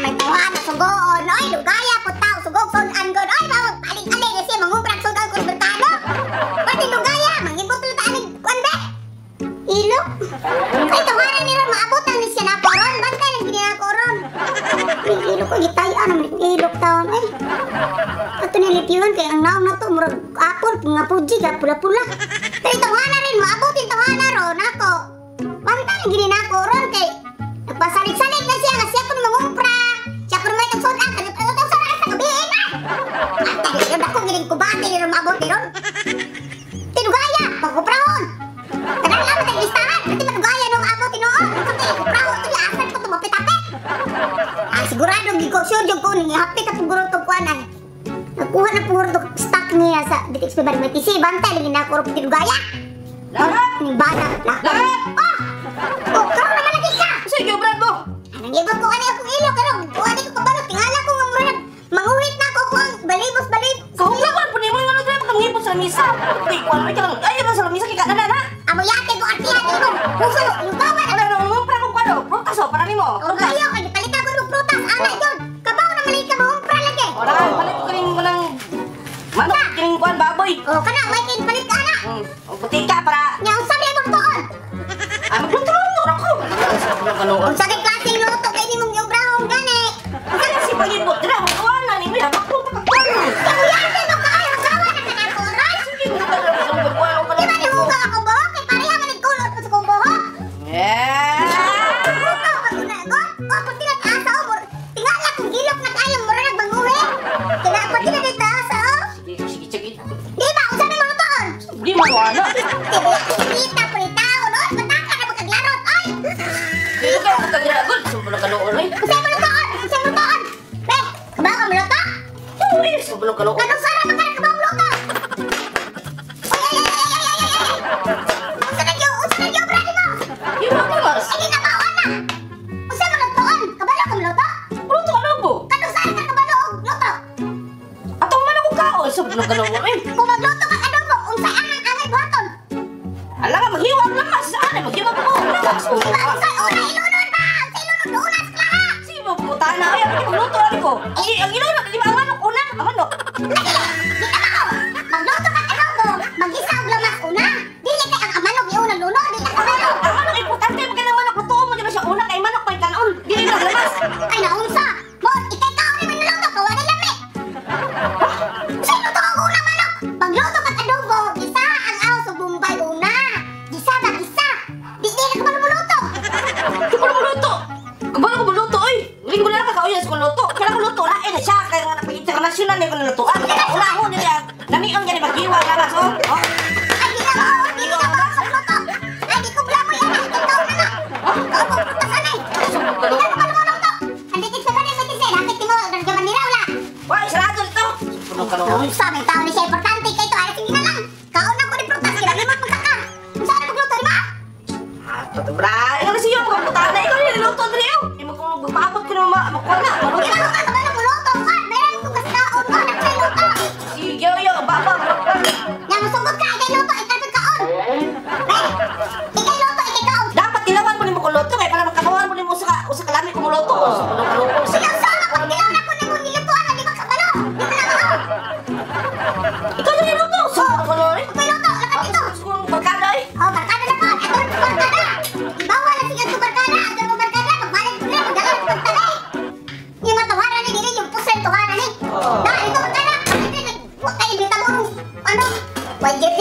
May tawhana sugoon. Oy, lugaya po tao sugog sudan god. Oy, bawag aling-aling kasi mangubrag sudan ko merkado. Pati lugaya, mangibot na ta aning kuan be. Ilok. Kay tawhana ni ron maabutan ni siya na ron. Bantay lang gini ako ron. May ilok ko gitayan naman akong ilok taon ay. Ato ni lipyuhan kay ang naong na to murag apple nga puji ka pula-pula. Pero tawhana rin maabutin tawhana ron ako. Bantay lang gini na ako ron kay nagpasalig-salig na siya nga siya kun mangumpra. Siya kun may tagsudan kan ito sa sa gabi na. Bantay rin ako gining kubate ni ron maabot ni ron. Tinugaya, pagkuprahon. Tanan lang matag listahan, pati manugaya nung abot tinuod. Kay kuprahon to asan ko tumapit-apit. Ah, sigurado gid ko sure jud ko ni hapit ang puguro to kuan ay. Nakuha na puguro to stock niya sa BTXP Barmetisi, bantay lagi na ako ro tinugaya. Lahat! Ning bana. Lahat! Oh! Oh, karon naman lagi ka. Sige, brad mo! Anang ibot ko ani akong ilok karon. Kuan ko kabalo tingala ko nga murag manguhit na ako ako ang balibos balib. Kahulawan po nimo nga nagdala kang ngipon sa lamisa. Di ko alam ka lang. Ay, sa lamisa kay kana na. Amo yate ko artihan nimo. Puso lugawan. Wala na mo pra kung kwano. Prutas oh, para nimo. O kayo kay gipalitan ko og prutas ana jud. Kabaw na malay ka mangumpra lagi. Wala ka palit ko ning kanang manok kining kuan baboy. O kana may kin palit ka ana. O butika para Nya unsa may imong tuon? Ah, magluto ra ko. Ano? Unsa kay klaseng luto kay nimong giubrahon gani? Unsa na si pagibot dira mo kuan na nimo baklo pa kuan. Amo yate mo kaayo gawa na kana ko ron. Sige mo ka na sa kuan o Di ba nihugaw ako buhok kay pareha man ning kulot sa kong buhok? Yeah. Hugaw ka gud na god. O kung tinag-asa o tingala kung gilok na kayo mura nagbanguhi. Kaya pati na dito asa o. Sige, sige, sige. Di ba unsa may lutoon? Di mo ana. Di ba kita po ni tao no? Pataka na magkaglarot oy. Di ka magkagragol, sobrang kaluon oy. Unsa may lutoon? Unsa may lutoon? Be, kabaw ka maluto? Uy, sobrang kaluon. Kanong sara man ka kabaw luto? Oy, ay, ay, ay, ay, ay, ay, ay. Unsa na gyud? Unsa na gyud brad mo? Di mo mas. Ay, na maon na. Unsa man lutoon? Kabalo ka maluto? Luto ano po? Kanong sara ka kabalo og luto? Atong man ako kaon, sobrang kaluon oy. Kung magluto ka adobo, unsa ang angay buhaton? Ala ka maghiwa ang lamas sa ano, maghiwa ko ang lamas. Di ba unsa una ilunod ba? Unsa ilunod una sa klaha? Sige mo puta na ay ako magluto ani ko. Ang ilunod di ba ang manok una, ang manok. Lagi, di na mao. Magluto ka adobo, magisa og lamas una. Dili kay ang manok iunang lunod, di na kabalo. Ang manok importante pag kanang manok lutuon mo di ba siya una kay manok may kanon. Dili na lamas. Ay naunsa. Mo ikay kaon ni manluto ka wala lami. Sa luto ang una manok. Pagluto ka adobo, gisa ang aw sa Bombay una. Gisa ba gisa? Di di na kabalo muluto. Di ko luto. Kabalo ko luto oy. Linggo na ka kauyas ko luto. Kaya ko luto lain na siya kay nga international ni ko lutuan. Una ho niya. Lamion gani maghiwa lamas oh. Oh. Ay di na mao, di na mao sa luto. Ay di ko blamo yan, ikay kaon na na. Kaon mo prutas anay. Sobrang Di kaluon. na kabalo muluto. Ang dikit sa kanil sa nakit mo nagjaman nila wala. Why sarado dito? Sobrang kaluon. Unsa may tao ni siya importante kay to ay sige na lang. Kaon na ko ni prutas kay limot magkaka. Unsa na pagluto di ba? Ah, bra, ikaw na siya pagkaputa na ikaw ni luto diri oh. Di mo ko magpaabot ko na makuha na. Di ba ko kabalo muluto ka? Meron ko kastaon ko na kay luto. Sige, yo, baba, magkuha. Nga musugot ka ikay luto ikay pagkaon. Pre, ikay luto ikay kaon. Dapat tilawan mo nimo ko luto kay para makabawan mo nimo sa usa ka lami ko muluto. Sobrang kaluon. Sige unsa man kung tilaw na ko nimo gilutuan di ba kabalo? Di ba na mao? Ikaw na luto. Sobrang kaluon. Ikay luto lakat dito. Kung barkada eh. Oh, barkada na po. Ato na barkada. Ibawal na sige ang barkada. Ato na barkada. Pagbalik ko na, magdala na pagtali. Yung matawaran ni dili, yung pusay tawaran ni. Na, ito barkada. Wa kay bita mo ano? Wa gyud